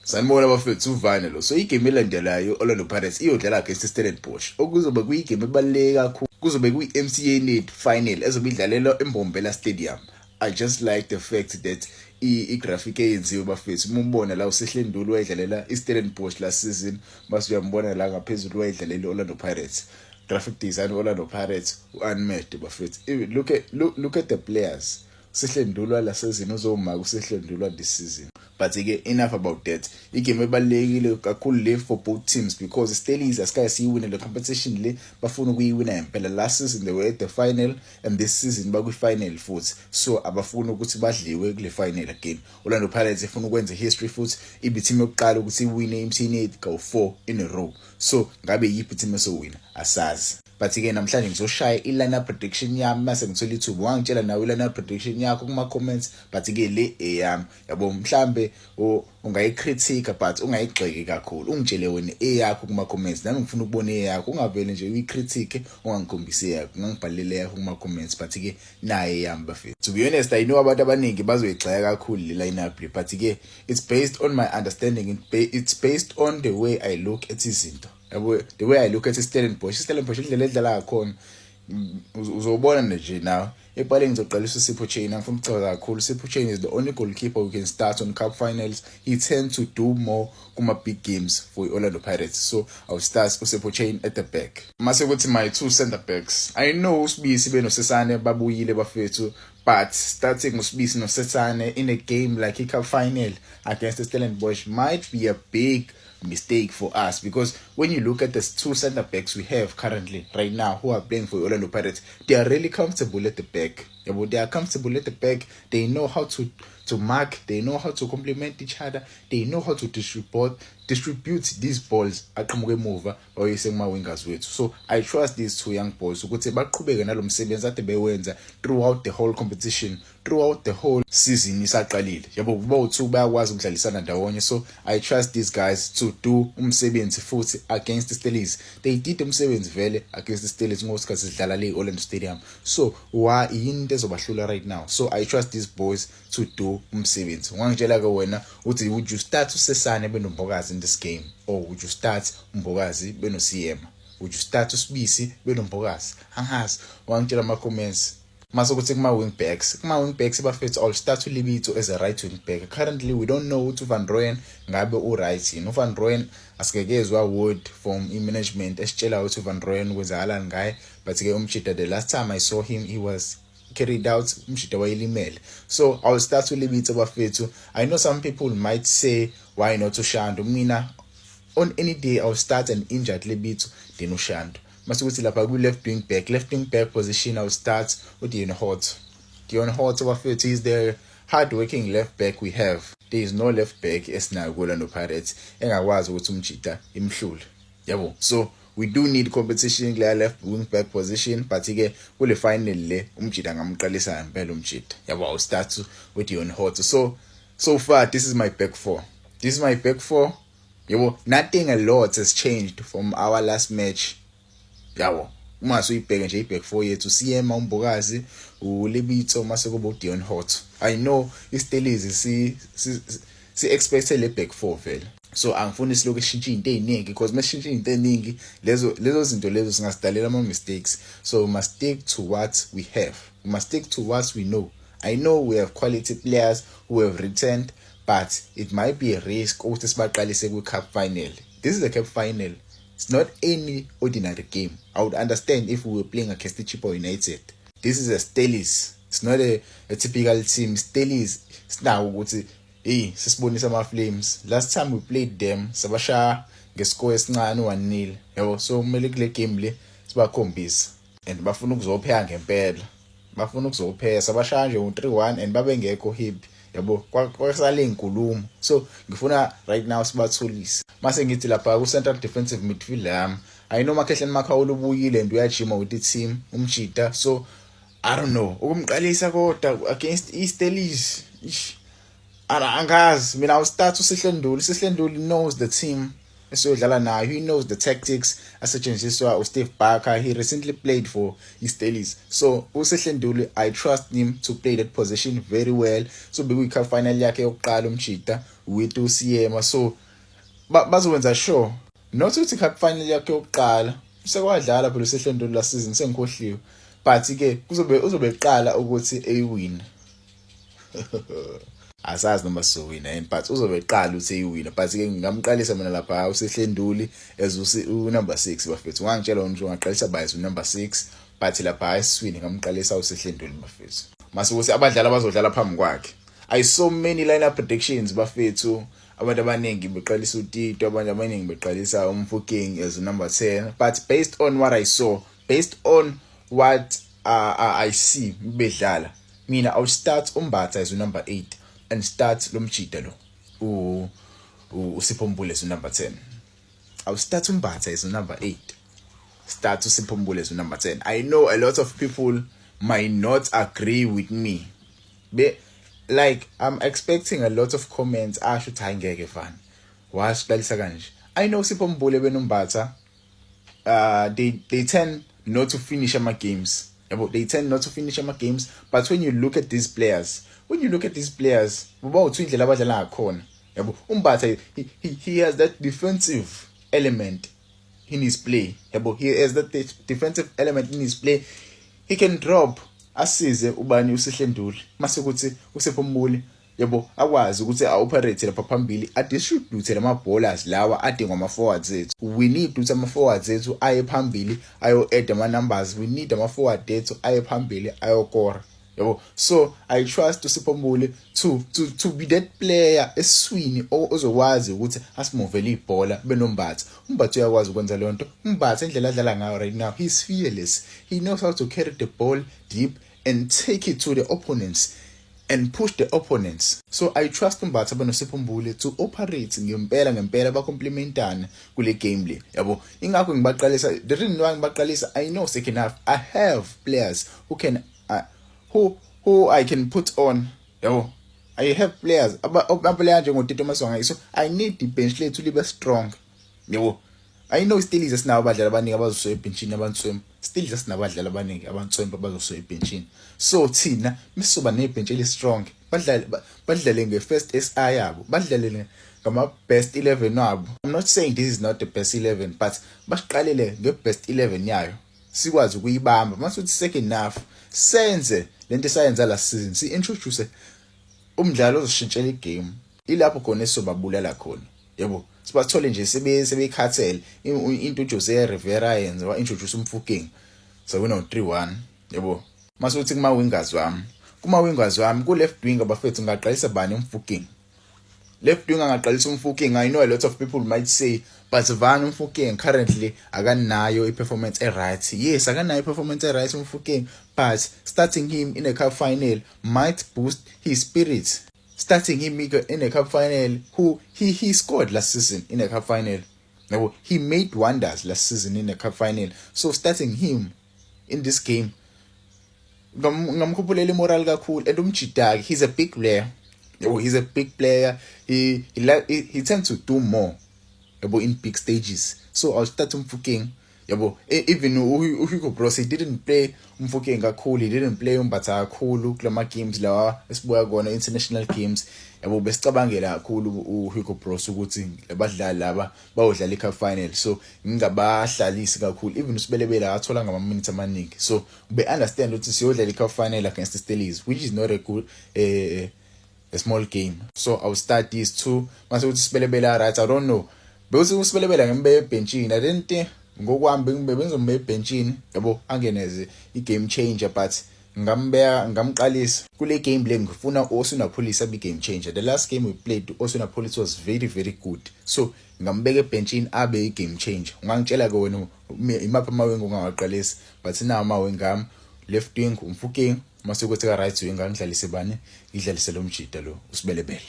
Sanibona bafethu, uvane lo. So igame elandelayo, Orlando Pirates iyodlala against Stellenbosch, okuzobe kuyigame ebaluleke kakhulu. Kuzobe kuyi-MTN 8 final ezobe idlalelwa eMbombela Stadium. I just like the fact that i-graphic eyenziwe bafethu, uma umbona la uSihle Nduli wayedlalela iStellenbosch last season, mase uyambona la ngaphezulu wayedlalela i-Orlando Pirates. Graphic design Orlando Pirates u-unmatched bafethu. Look at the players. Sihle Nduli la season uzomaka uSihle Nduli this season. But ke enough about that. Igame ebalulekile kakhulu le for both teams because Stellies asikaye siyiwine le competition le, bafuna ukuyiwina ngempela. Last season they were at the final and this season bakwi final futhi, so abafuni ukuthi badliwe kule final again. Orlando Pirates ifuna ukwenza history futhi, ibe team yokuqala ukuthi iwine iMTN 8 kawu4 in a row. So ngabe yiphi team esowina, asazi. But ke namhlanje ngizoshaya i-lineup prediction yami mase ngithola ithuba. Wangitshela nawe i-lineup prediction yakho kuma comments, but ke le eyami, yabo, mhlambe ungayicritique but ungayigxeki kakhulu. Ungitshele wena eyakho kuma comments, nami ngifuna ukubona eyakho. Ungavele nje uyicritique ungangikhombisi eyakho, ungangibhalele eyakho kuma comments. But ke naye eyami bafethu. To be honest, I know abantu abaningi bazoyigxeka kakhulu le lineup le, but ke it's based on my understanding, it's based on the way I look at izinto, yabo, the way I look at iStellenbosch. IStellenbosch indlela edlala ngakhona, uzobona nje now. Epaleni ngizoqalisa uSipho Chaine. Angifuna ukuchaza kakhulu, Sipho Chaine is the only goalkeeper who can start on cup finals. He tend to do more kuma big games for Orlando Pirates, so I'll start uSipho Chaine at the back. Mase kuthi my two center backs, I know uSibisi benoSesane babuyile bafethu, but starting uSibisi noSesane in a game like i-cup final against the Stellenbosch might be a big mistake for us, because when you look at the two center backs we have currently right now who are playing for Orlando Pirates, they are really comfortable at the back. Yeah, they are comfortable at the back. They know how to mark, they know how to complement each other, they know how to distribute these balls aqhamuka emuva bawuyise kuma wingers wethu. So I trust these two young boys ukuthi baqhubeke nalomsebenzi ade bewenza throughout the whole competition, throughout the whole season isaqalile, yabo. Both bayakwazi ukudlalisana ndawonye, so I trust these guys to do umsebenzi futhi against the Stellies. They did umsebenzi vele against the Stellies ngosikhathi sidlala le Orlando Stadium, so why yini into ezobahlula right now? So I trust these boys to do umsebenzi. Ungangitshela ke wena uthi would you start uSesane benoMbokazi in this game, or would you start uMbokazi benoSiyema? Would you start uSibisi benoMbokazi? Angazi, wangitshela ama comments. Mase kuthi kuma wing backs bafethu, I'll start uLebitso as a right wing back. Currently we don't know ukuthi uVan Rooyen ngabe u-right yini. UVan Rooyen asikekezwa word from i-management esitshela ukuthi uVan Rooyen kwenzakalani ngaye, but ke umjida, the last time I saw him he was carried out, umjida wayelimele. So I will start uLebitso bafethu. I know some people might say, "Why not uShando?" Mina, on any day I'll start an injured Lebitso then uShando. Mase kuthi lapha ku left wing back position, I'll start uDeon Hotto. Deon Hotto bafethu is the hard working left back we have. There is no left back esinayo ku Orlando Pirates engakwazi ukuthi umjida imhlule, yabo. So we do need competition kuleya left wing back position, but ke kule final le umjida ngamqalisa ngempela umjida, yabo. I'll start with Deon Hotto. So far this is my back four, this is my back four, yabo. Nothing a lot has changed from our last match, yabo. Uma suyibheke nje i-back four yethu, Siyema, uMbokazi, uLebitso, mase kuba uDeon Hotto. I know iStellies si expect le back four vele, so angifuni silokhu sishintshe izinto eziningi because mesishintshe izinto eziningi, lezo zinto lezo singasidalela ama mistakes. So we must stick to what we have, we must stick to what we know. I know we have quality players who have returned, but it might be a risk ukuthi sibaqalise kwi-cup final. This is a cup final, it's not any ordinary game. I would understand if we were playing against the Chippa United. This is a Stellies, it's not a typical team. Stellies sinawo ukuthi hey, sisibonisa ama Flames. Last time we played them sabashaya ngescore esincane 1-0, yabo. So kumele kule game le sibakhombise and bafuna ukuzopheka ngempela, bafuna ukuzopheka. Sabashaya nje u3-1 and babengekho happy, yabo, kwasale inkulumo. So ngifuna right now sibathulise. Mase ngithi lapha ku central defensive midfield yami, I know Makhehleni Makhaula ubuyile and uyajima with the team umjida, so I don't know ukumqalisa kodwa against iStellies, ish, angazi mina. I'll start uSihle Nduli. Sihle Nduli knows the team. Esiyodlala nayo, he knows the tactics asetshenziswa uSteve Barker. He recently played for iStellies, so uSihle Nduli, I trust him to play that position very well. So bekuyi-cup final yakhe yokuqala umjita with uSeema, so bazokwenza sure, not ukuthi cup final yakhe yokuqala, sekwadlala phela uSihle Nduli last season, sengikhohliwe, but ke kuzobe uzobe eqala ukuthi eyiwina. Asazi noma sizowina yini, but uzobe eqala ukuthi eyiwina. But ke ngingamqalisa mina lapha uSihle Nduli as u-number 6, bafethu. Ungangitshela nje ungaqalisa bayiz u-number 6, but lapha esiswini ngamqalisa uSihle Nduli, bafethu. Mase ukuthi abadlali abazodlala phambi kwakhe, I saw many lineup predictions, bafethu. Abantu abaningi beqalisa uTito, abantu abaningi beqalisa uMofokeng as number 10, but based on what I saw, based on what I see bedlala, mina I would start uMbatha as number 8 and start lo mjida lo uSipho Mbule as number 10. I would start uMbatha as number 8, start uSipho Mbule as number 10. I know a lot of people might not agree with me. Be like, I'm expecting a lot of comments asho ukuthi, "Hayi, ngeke fana, wasiqalisa kanje." I know Sipho Mbule benoMbatha, they tend not to finish ama games, yabo. They tend not to finish ama games, but when you look at these players, when you look at these players, buba uthi indlela abadlala ngakhona, yabo. UMbatha, he has that defensive element in his play, yabo. He has that defensive element in his play. He can drop asize ubani, uSihle Nduli, mase kuthi uSipho Mbule, yabo, akwazi ukuthi a-operate lapha phambili, adistribute lama ballers lawa adingwa ama-forwards ethu. We need ukuthi ama-forwards ethu aye phambili ayo-add ama-numbers. We need ama-forward ethu aye phambili ayokora, yabo. So I trust uSipho Mbule to be that player eswini ozokwazi ukuthi asimuvele ibhola benoMbatha. UMbatha uyakwazi ukwenza leyo nto. UMbatha, indlela adlala ngayo right now, he's fearless. He knows how to carry the ball deep and take it to the opponents and push the opponents. So I trust uMbatha benoSipho Mbule to operate ngempela ngempela, bacomplementane kule game le, yabo. Ingakho ngibaqalisa. The reason why ngibaqalisa, I know second half I have players who can who I can put on, yabo. I have players abaplayer njengoTito Maswanganyi, so I need the bench lethu libe strong, yabo. I know still sinawo abadlali abaningi abazosuka ebhenchini abantswempu. Still sinabadlali abaningi abantswempu abazosuka ebhenchini, so thina misizoba nebhench eli strong, badlale nge-first SI yabo, badlale ngama-best 11 wabo. I'm not saying this is not the best 11, but basiqalele nge-best 11 yayo, sikwazi ukuyibamba. Mase uthi second half senze lento esayenza last season, si-introduce umdlalo ozoshintshela igame, ilapho khona esisobabulala khona, yabo. Sibathole nje sebekhathele. Into uJose Rivera yenza, wa introduce uMofokeng, sawina u3-1, yabo. Mase uthi kuma wingers wami, ku left wing, abafethu, ngaqalisa bani? UMofokeng. Left wing angaqalisa uMofokeng. I know a lot of people might say, "But Van, uMofokeng currently akanayo i-performance e-right." Yes, akanayo i-performance e-right uMofokeng, but starting him in a cup final might boost his spirit. Starting him in a cup final, who he scored last season in a cup final, yabo. He made wonders last season in a cup final, so starting him in this game ngamkhuphulela imoral kakhulu. And umjidaki, he's a big player, yabo. He's a big player. He tends to do more, yabo, in big stages. So I'll start uMofokeng, yabo. Even uHugo Broos, he didn't play uMofokeng kakhulu, he didn't play uMbatha kakhulu kulama games lawa esibuya kona, international games, yabo. Besicabangela kakhulu uHugo Broos ukuthi abadlali laba bayodlala icup final, so ngingabahlalisi kakhulu. Even uSebelebele akathola ngama minutes amaningi, so be understand ukuthi siyodlala icup final against the Stellies, which is not a good a small game. So I'll start these two. Mase uthi Sebelebele, right, I don't know, bese uSebelebele ngimbeke ebhenchini. I didn't think ngokwami bengizombeka ebhenchini, yabo, angeneze i-game changer, but ngambeka, ngamqalisa kule game le. Ngifuna Oswin Appollis abe game changer. The last game we played, Oswin Appollis was very, very good, so ngambeka ebhenchini abe i-game changer. Ungangitshela ke wena imaphi amawing ongawaqalisa, but nawo amawing ami: left wing uMofokeng, mase kuthi ka right wing angidlalise bani? Ngidlalise lo mjida lo uSebelebele.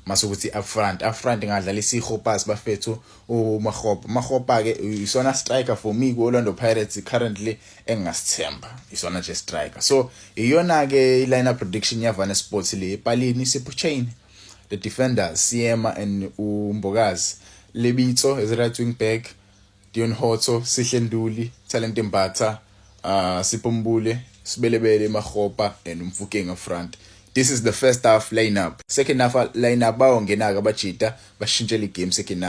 Mase ukuthi up front ngadlalisa iHopas, bafethu, uMakgopa. Makgopa ke isona striker for me ku Orlando Pirates currently engingasithemba, isona nje striker. So iyona ke i-lineup prediction yaVane Sports le. Epalini, Sipho Chaine. The defenders, Seema and uMbokazi. Lebitso as right wing back, Dion Hotto, Sihle Nduli, Talent Mbatha, Sipho Mbule, Sibelebele Makgopa and Mofokeng up front. This is the first half lineup. Second half lineup, bawongena ke abajita, bashintshela igame second half.